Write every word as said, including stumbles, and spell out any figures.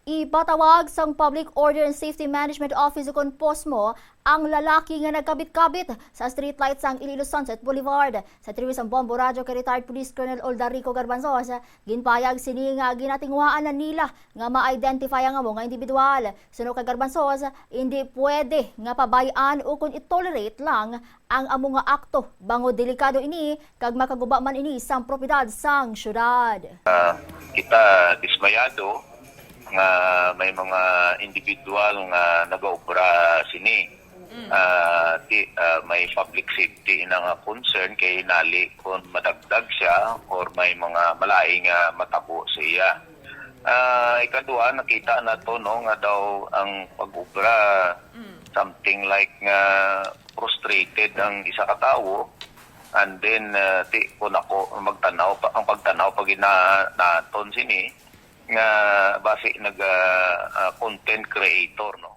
Ipatawag sang Public Order and Safety Management Office ukon POSMO ang lalaki nga nagkabit-kabit sa streetlight sang Iloilo Sunset Boulevard. Sa interview sang Bombo Radyo kay retired Police Colonel Oldarico Garbanzos, ginpayag sini nga ginatinguhaan na nila nga ma-identify ang amo nga individual. Suno kay Garbanzos, hindi pwede nga pabay-an ukon i-tolerate lang ang amo nga akto, bangod delikado ini kag makaguba man ini sang propiedad sang syudad. Kita dismayado nga may mga individual nga nagaobra sini. Ah, ti, ah, may public safety ina nga concern kay nali kung madagdag siya or may mga malain nga matabo sa iya. Ah, ikadua, nakita nato, no, nga daw ang pag-obra something like nga frustrated ang isa ka tawo, and then, ah, ti, kung ako magtanaw pa, ang pagtanaw pag ina naton sini nga basi nag ah, ah, content creator, no.